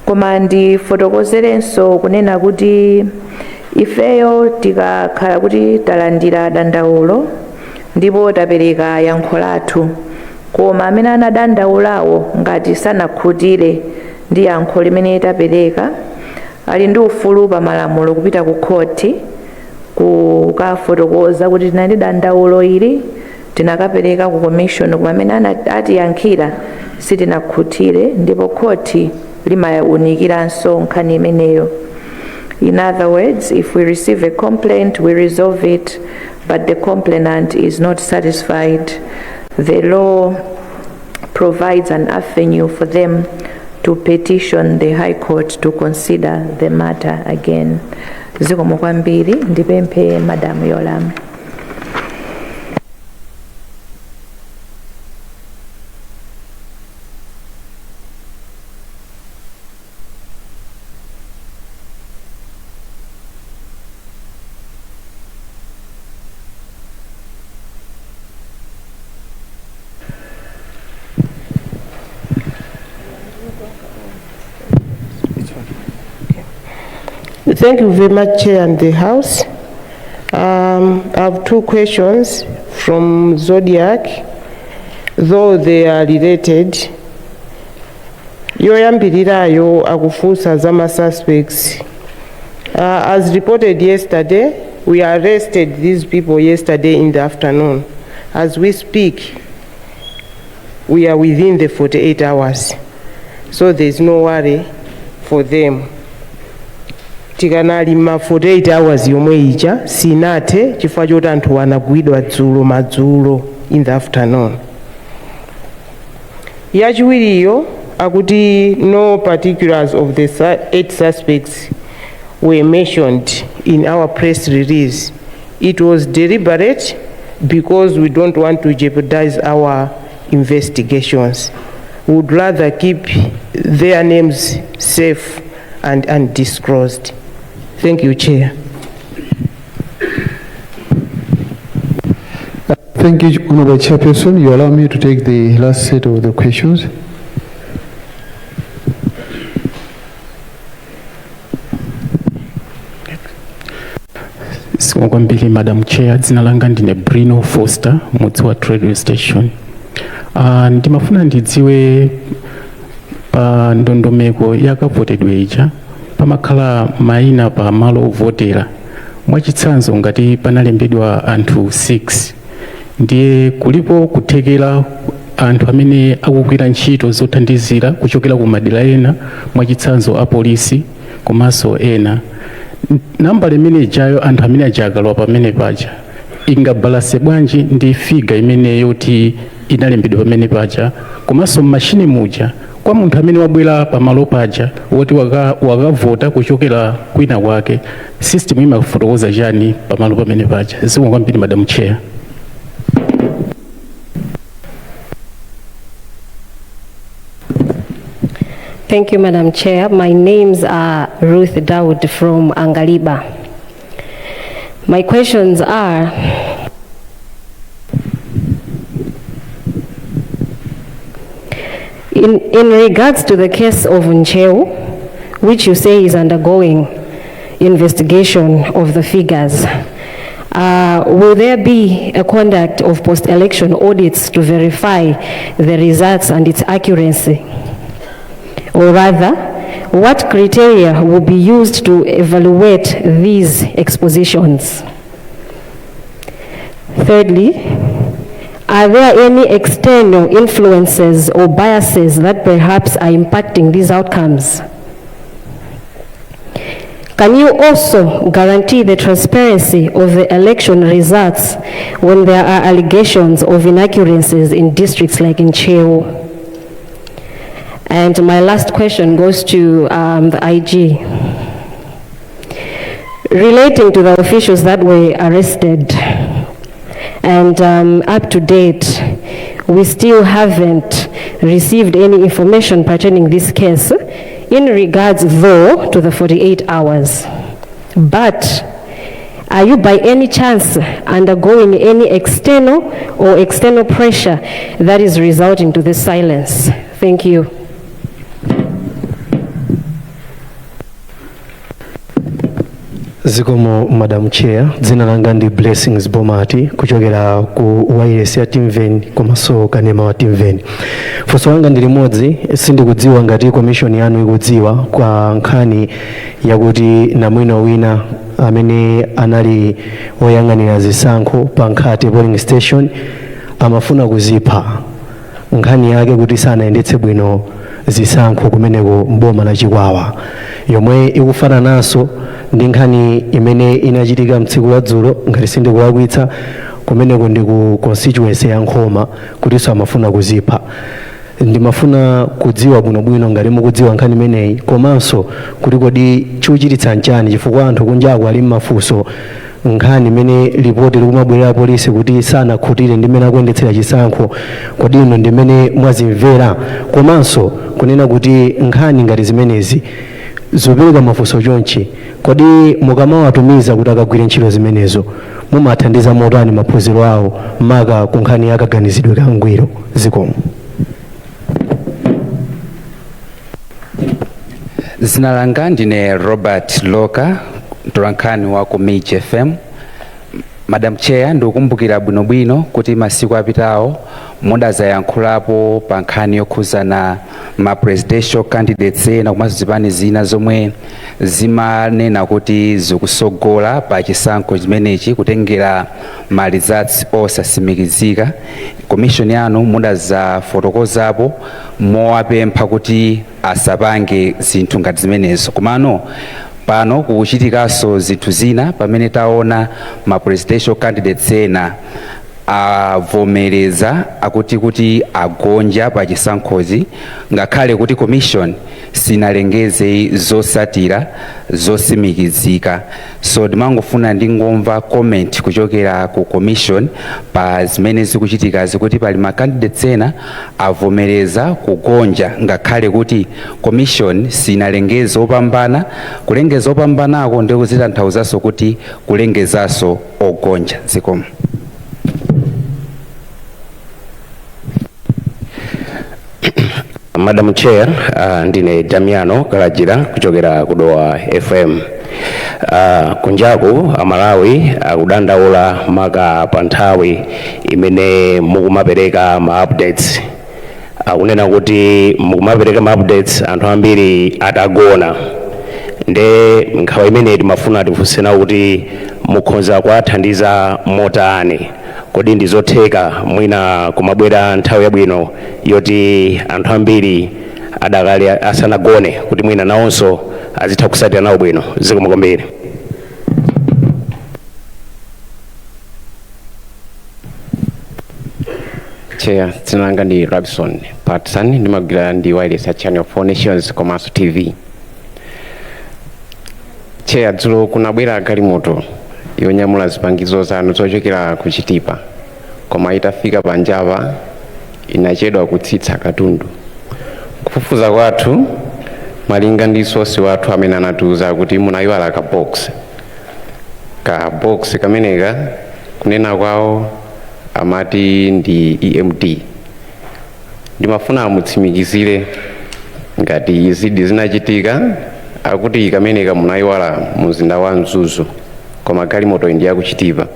Koma ndifotokozerenso kunena kuti ifeyo tikakhala kuti talandira dandaulo ndipo tapereka yankho lathu, koma amene anadandaulawo ngati sanakhutire ndi yankho limene tapereka, ali ndi ufulu pa malamulo kupita ku khoti kukafotokoza kuti tinali dandaulo ili, tinakapereka ku commission, koma amene atiyankhira sitinakhutire, ndipo khoti limawunikiranso nkhani imeneyo. In other words, if we receive a complaint, we resolve it, but the complainant is not satisfied, the law provides an avenue for them to petition the High Court to consider the matter again. Zikomo kwambiri. Ndipemphe Madam Yolam.
Thank you very much, Chair and the House. I have two questions from Zodiak, though they are related. Yoyambirirayo akufunsa za ma suspects. As reported yesterday, we arrested these people yesterday in the afternoon. As we speak, we are within the 48 hours. So there's no worry for them. Tikanali ma 48 hours yomwe ija sinathe chifukwa choti anthu anagwidwa dzulo madzulo, in the afternoon. Yachiwiriyo akuti no particulars of the eight suspects were mentioned in our press release. It was deliberate because we don't want to jeopardize our investigations. We would rather keep their names safe and undisclosed. Thank you, Chair.
Thank you, Honorable Chairperson. You allow me to take the last set of the questions.
Zikomo kwambiri, Madam Chair. Dzina langa ndine Brino Foster, mudzi wa radio station. Ndimafuna ndidziwe pa ndondomeko yakavotedwe ija, pamakhala mayina pa malo ovotera. Mwachitsanzo, ngati panalembedwa anthu 6, ndiye kulipo kuthekera anthu amene akugwira ntchito zothandizira kuchokera ku madera ena, mwachitsanzo apolisi komanso ena.
Nambala imene ijayo, anthu amene aja akalowa pamene paja, ingabalance bwanji ndi figure imene yoti inalembedwa pamene paja, komanso mmashini muja, kwa munthu amene wabwera pamalo paja woti wakavota kuchokera kwina kwake, system imafotokoza chani pamalo pamene paja? Zikomo kwambiri, Madam Chair.
Thank you, Madam Chair. My names are Ruth Daud from Angaliba. My questions are, in regards to the case of Ntcheu, which you say is undergoing investigation of the figures, will there be a conduct of post-election audits to verify the results and its accuracy? Or rather, what criteria will be used to evaluate these expositions? Thirdly, are there any external influences or biases that perhaps are impacting these outcomes? Can you also guarantee the transparency of the election results when there are allegations of inaccuracies in districts like Ntcheu? And my last question goes to the IG. Relating to the officials that were arrested, and up to date, we still haven't received any information pertaining this case, in regards though to the 48 hours. But are you by any chance undergoing any external or external pressure that is resulting to this silence? Thank you.
Zikomo, Madam Chair. Dzina langa ndi Blessings Bomati kuchokera ku wireless ya Timveni komanso kanema wa Timveni. Funso langa ndi limodzi. Sindikudziwa ngati commission yanu ikudziwa kwa nkhani yakuti namwino wina amene anali woyang'anira zisankho pa Nkhate polling station amafuna kuzipha, nkhani yake kuti sanayendetse bwino zisankho kumeneko mboma la Chikwawa, yomwe ikufanananso ndi nkhani imene inachitika mtsiku la dzulo, ngati sindikulakwitsa, kumeneko ndi ku constituency ya Nkhoma, kutinso amafuna kuzipha. Ndimafuna kudziwa bwinobwino ngati mukudziwa nkhani imeneyi, komanso kuti kodi chikuchititsa nchani, chifukwa anthu kunjaku ali mmafunso, nkhani imene ripoti likumabwerera polisi kuti sanakhutire ndi mmene akuyendetsera chisankho. Kodi ino ndimene mwazimvera? Komanso kunena kuti nkhani ngati zimenezi zopereka mafunso chonchi, kodi mukamawatumiza kuti akagwire ntchito zimenezo, mumathandiza motani maphunziro awo, maka ku nkhani yakaganizidwe kangwiro? Zikomo.
Zina langa ndine Robert Loka, mtolankhani wa ku Mij FM. Madam Chair, ndikukumbukira bwinobwino kuti masiku apitawo mudazayankhulapo pa nkhani yokhuzana ma presidential candidates ena komanso zipani zina zomwe zimanena kuti zikusogola pa chisankho chimenechi kutengera ma results osasimikizika. Commission yanu mudazafotokozapo mowapempha kuti asapange zinthu ngati zimenezo. Komano pano kukuchitikanso zinthu zina pamene taona ma presidential candidates ena avomereza akuti kuti agonja pa chisankhozi, ngakhale kuti commission sinalengeze zosatira zosimikizika. So ndimangofuna ndingomva comment kuchokera ku commission pa zimene zikuchitika, zikuti pali ma candidates ena avomereza kugonja ngakhale kuti commission sinalengeze opambana. Kulengeza opambanako ndi kuzitanthauzanso kuti kulengezanso ogonja. Zikomo.
Madam Chair, ndine Damiano Kalajira kuchokera kudowa FM. Kunjaku Amalawi akudandaula maka pa nthawi imene mukumapereka ma updates. Akunena kuti mukumapereka ma updates anthu ambiri atagona. Nde nkhawa imene timafuna tifunse nawo kuti mukhoza kuwathandiza motani? Kodi ndi zotheka mwina kumabwera nthawi yabwino yoti anthu ambiri adakali asanagone, kuti mwina nawonso azitha kusatira nawo bwino? Zikomo kwambiri.
Chair. Dzina langa ndi Robson Patson, ndimagwira ndi wireless ya Channel 4 Nations komanso TV. Chair, dzulo kunabwera galimoto yonyamula zipangizo zanu zochokera ku Chitipa, koma itafika panjapa inachedwa kutsitsa katundu. Kufufuza kwathu, malinga ndi source wathu amene anatiuza kuti munayiwala ka box, ka box kameneka kunena kwawo amati ndi EMD. Ndimafuna mutsimikizire ngati izidi zinachitika. Akuti kameneka munayiwala mumzinda wa Mzuzu, koma galimoto ndi yakuchitipa.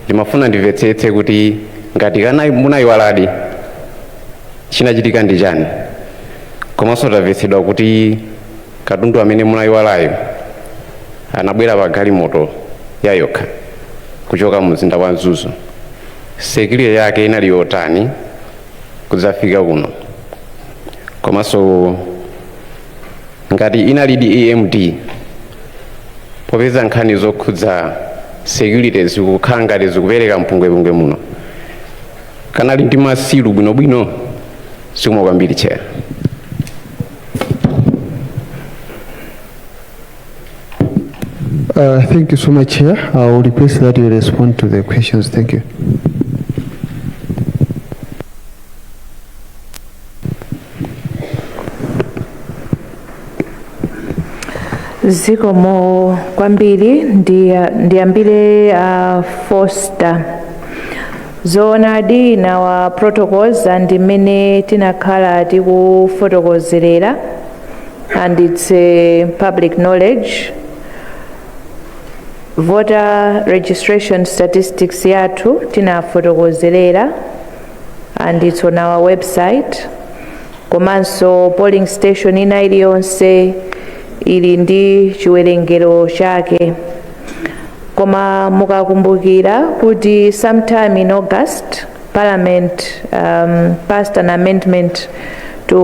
Ndimafuna ndimvetsetse kuti ngati kana munayiwaladi, chinachitika ndi chani? Komanso tamvetsedwa kuti katundu amene munayiwalayo anabwera pa galimoto yayokha kuchoka mumzinda wa Mzuzu. Security yake inali yotani kudzafika kuno? Komanso ngati inalidi EMD, popeza nkhani zokhudza security zikukhala ngati zikupereka mpungwepungwe muno, kanali ndi ma seal bwinobwino? Zikomo kwambiri, Chair.
Thank you so much, Chair. I will request that you respond to the questions. Thank you.
Zikomo kwambiri. Ndiyambire Foster. Zoonadi, in our protocols and mmene tinakhala tikufotokozerera, and it's a public knowledge, voter registration statistics yathu tinafotokozerera and it's on our website. Komanso polling station ina iliyonse ili ndi chiwerengero chake. Koma mukakumbukira kuti sometime in August, Parliament passed an amendment to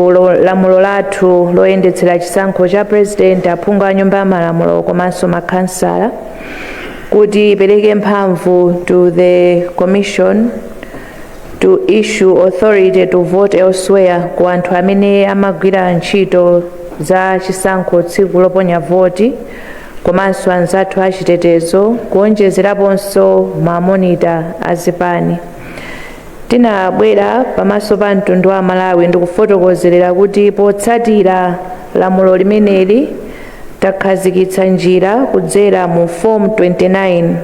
lamulo lathu loyendetsera chisankho cha president, aphungu a nyumba ya malamulo komanso makhansala, kuti ipereke mphamvu to the commission to issue authority to vote elsewhere ku anthu amene amagwira ntchito za chisankho tsiku loponya voti, komanso anzathu achitetezo, kuonjezeraponso ma monitor azipani. Tinabwera pamaso pa mtundu wa Malawi ndikufotokozerera kuti potsatira lamulo limeneli takhazikitsa njira kudzera mu Form 29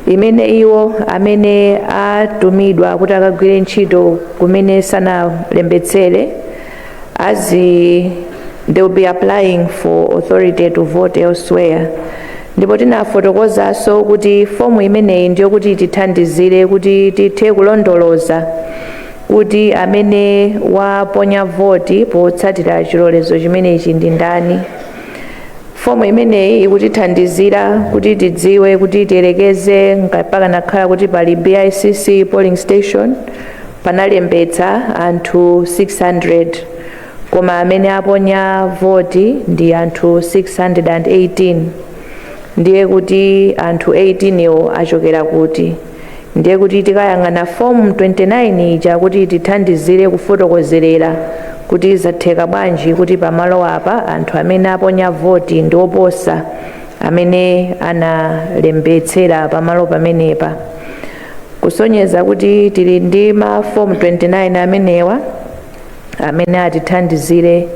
imene iwo amene atumidwa kuti akagwire ntchito kumene sanalembetsere as they will be applying for authority to vote elsewhere. Ndipo tinafotokozanso kuti fomu imeneyi ndiyo kuti tithandizire kuti tithe kulondoloza kuti amene waponya voti potsatira chilolezo chimenechi ndi ndani. Fomu imeneyi ikutithandizira kuti tidziwe kuti, tiyerekeze, pakanakhala kuti pali BICC polling station, panalembetsa anthu 600, koma amene aponya voti ndi anthu 618, ndiye kuti anthu 18 iwo achokera kuti? Ndiye kuti tikayang'ana Form 29 ija kuti tithandizire kufotokozerera kuti zatheka bwanji kuti pamalo apa anthu amene aponya voti ndi oposa amene analembetsera pamalo pamenepa, kusonyeza kuti tili ndi ma Form 29 amenewa amene atithandizire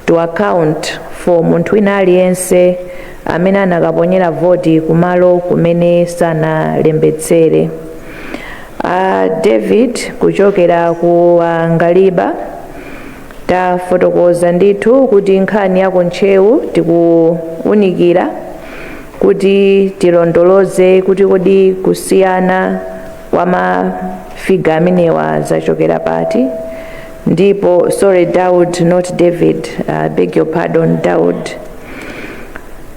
to account for munthu wina aliyense amene anakaponyera voti kumalo kumene sanalembetsere. David kuchokera ku Ngaliba, tafotokoza ndithu kuti nkhani ya kuntcheu tikuwunikira kuti tilondoloze kuti kodi kusiyana kwa ma figure amenewa zachokera pati. Ndipo, sorry, Daud, not David, beg your pardon, Daud.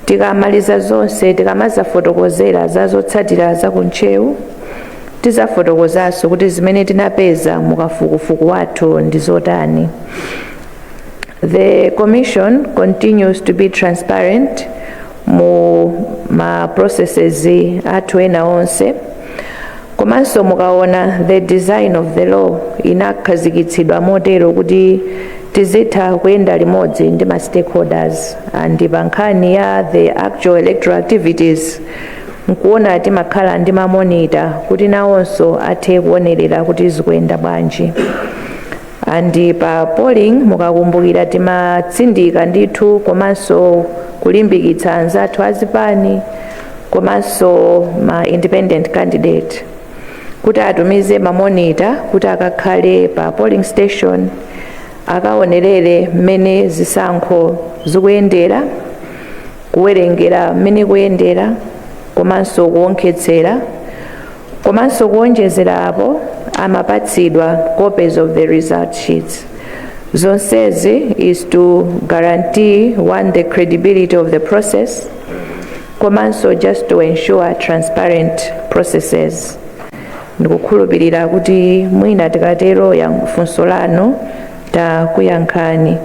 Tikamaliza zonse, tikamazafotokozera za zotsatira za kuntcheu, tizafotokozanso kuti zimene tinapeza mukafukufuku wathu ndi zotani. The commission continues to be transparent mu ma processes athu ena onse. Komanso mukaona the design of the law, inakhazikitsidwa motero kuti tizitha kuyenda limodzi ndi ma stakeholders, and pa nkhani ya the actual electoral activities, nkuona timakhala ndi ma monitor kuti nawonso athe kuonerera kuti zikuyenda bwanji. And pa polling, mukakumbukira, timatsindika ndithu komanso kulimbikitsa anzathu azipani komanso ma independent candidate kuti atumize ma monitor kuti akakhale pa polling station, akaonerere mmene zisankho zikuyendera, kuwerengera mmene kuyendera, komanso kuonkhetsera. Komanso kuonjezera apo, amapatsidwa copies of the result sheets. Zonsezi is to guarantee, one, the credibility of the process, komanso just to ensure transparent processes. Ndikukhulupirira kuti mwina tikatero ya funso lanu takuyankhani.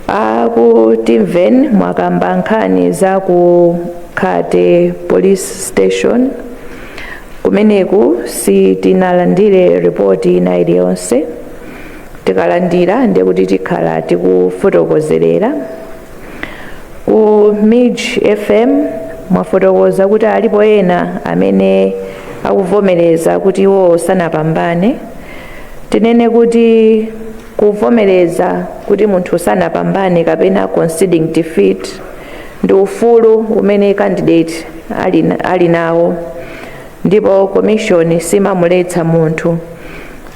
Aku Timven, mwakamba nkhani za ku Khate Police Station. Kumeneku sitinalandire ripoti ina iliyonse. Tikalandira, ndekuti tikhala tikufotokozerera. Ku MIJ FM, mwafotokoza kuti alipo ena amene akuvomereza kuti iwo sanapambane. Tinene kuti kuvomereza kuti munthu sanapambane kapena conceding defeat ndi ufulu umene candidate ali nawo, ndipo commission simamuletsa munthu.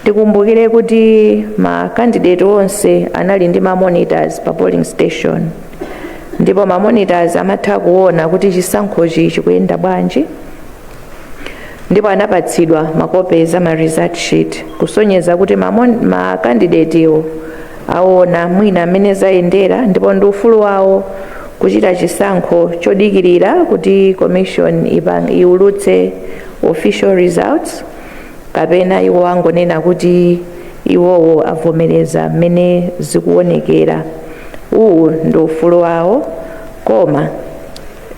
Tikumbukire kuti ma candidate onse anali ndi ma monitors pa polling station, ndipo ma monitors amatha kuona kuti chisankhochi chikuyenda bwanji, ndipo anapatsidwa ma copies a ma result sheet, kusonyeza kuti ma candidate iwo aona mwina amene zayendera, ndipo ndi ufulu wawo kuchita chisankho chodikirira kuti commission iulutse official results, kapena iwo angonena kuti iwowo avomereza mmene zikuonekera. Uwu ndi ufulu wawo, koma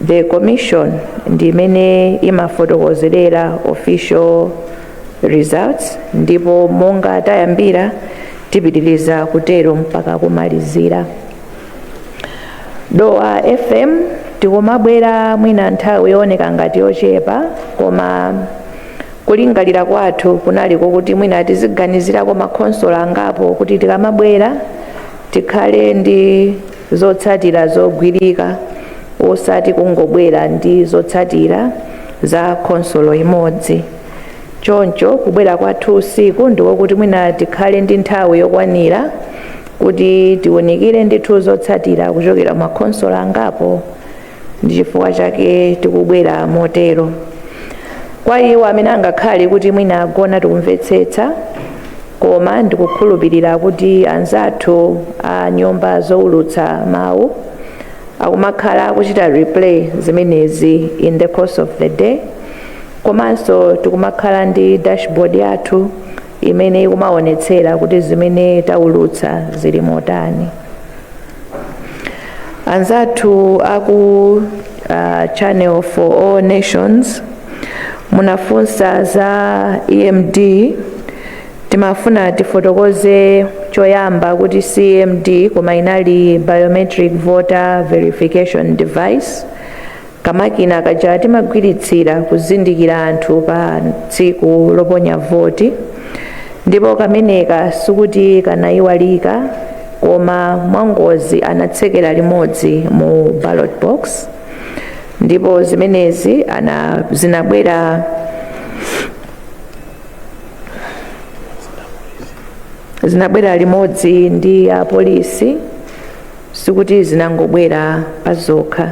the commission ndi imene imafotokozerera official results, ndipo monga tayambira, tipitiriza kutero mpaka kumalizira. Dowa FM, tikumabwera mwina nthawi yooneka ngati yochepa, koma kulingalira kwathu kunali kokuti mwina tiziganizirako makhonsolo angapo, kuti tikamabwera tikhale ndi zotsatira zogwirika, osati kungobwera ndi zotsatira za khonsolo imodzi. Choncho kubwera kwathu usiku ndikokuti mwina tikhale ndi nthawi yokwanira kuti tiwunikire ndithu zotsatira kuchokera makhonsolo angapo. Ndi chifukwa chake tikubwera motero. Kwa iwo amene angakhale kuti mwina agona, tikumvetsetsa, koma ndikukhulupirira kuti anzathu a nyumba zowulutsa mawu akumakhala akuchita replay zimenezi in the course of the day. Komanso tikumakhala ndi dashboard yathu imene ikumaonetsera kuti zimene taulutsa zili motani. Anzathu aku Channel for All Nations, munafunsa za EMD. Timafuna tifotokoze choyamba kuti EMD, koma inali biometric voter verification device, kamakina kaja timagwiritsira kuzindikira anthu pa tsiku loponya voti. Ndipo kameneka sikuti kanayiwalika, koma mwangozi anatsekera limodzi mu ballot box, ndipo zimenezi zinabwera limodzi ndi apolisi, sikuti zinangobwera pazokha.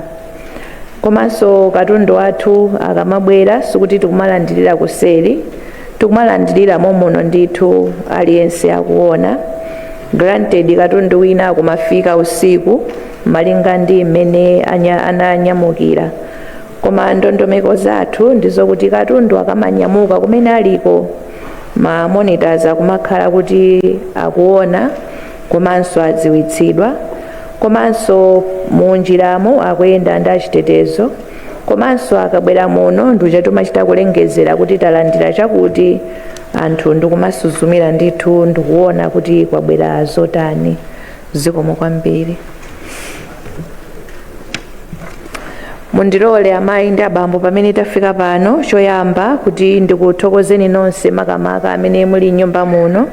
Komanso katundu wathu akamabwera, sikuti tikumalandirira kuseri, tikumalandirira momuno ndithu, aliyense akuona. Granted, katundu wina akumafika usiku malinga ndi mmene ananyamukira, koma ndondomeko zathu ndizokuti katundu akamanyamuka, kumene aliko ma monitors akumakhala kuti akuona komanso adziwitsidwa, komanso munjiramo akuyenda ndi achitetezo. Komanso akabwera muno, nduja timachita kulengezera kuti talandira chakuti, anthu ndikumasuzumira ndithu ndikuona kuti kwabwera zotani. Zikomo kwambiri. Mundilole, amayi ndi abambo, pamene tafika pano, choyamba kuti ndikuthokozeni nonse, makamaka amene muli m'nyumba muno,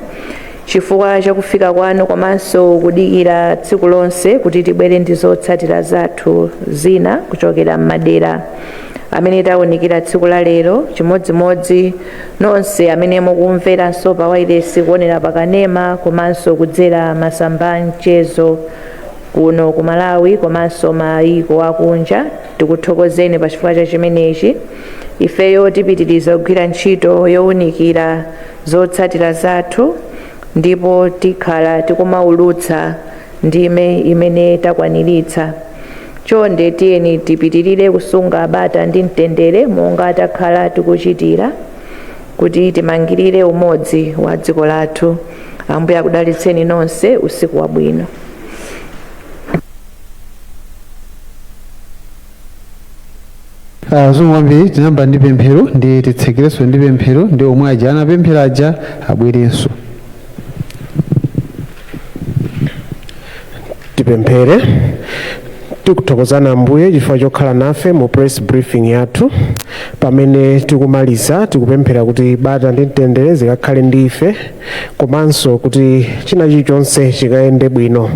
chifukwa chakufika kwanu komanso kudikira tsiku lonse kuti tibwere ndi zotsatira zathu zina kuchokera m'madera amene tawunikira tsiku la lero. Chimodzimodzi nonse amene mukumveranso pa wailesi, kuonera pakanema komanso kudzera masamba a mchezo kuno ku Malawi komanso mayiko akunja, tikuthokozeni pa chifukwa cha chimenechi. Ifeyo tipitiriza kugwira ntchito yowunikira zotsatira zathu ndipo tikhala tikumaulutsa ndime imene takwaniritsa. Chonde tiyeni tipitirire kusunga bata ndi mtendere monga takhala tikuchitira kuti timangirire umodzi wa dziko lathu. Ambuye akudalitseni nonse. Usiku wabwino.
Zikomo kwambiri. Tinayamba ndi pemphero ndi titsekerenso ndi pemphero, ndi omwe aja anapemphera aja abwerenso.
Tipemphere. Tikuthokozani Ambuye chifukwa chokhala nafe mu press briefing yathu. Pamene tikumaliza, tikupemphera kuti bata ndi mtendere zikakhale ndi ife komanso kuti china chilichonse chikayende bwino.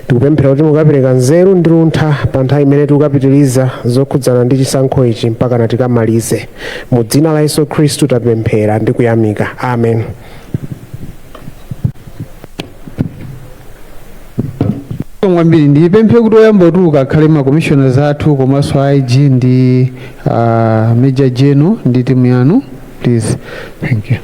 Tikupemphera kuti mukapereka nzeru ndi luntha pa nthawi imene tikukapitiriza zokhudzana ndi chisankho ichi mpakana tikamalize. Mu dzina la Yesu Khristu tapemphera ndi kuyamika, amen.
Kwambiri. Ndipemphe kuti oyamba kutuluka akhale ma commissioners athu komanso IG ndi Major General ndi timu yanu, please. Thank you.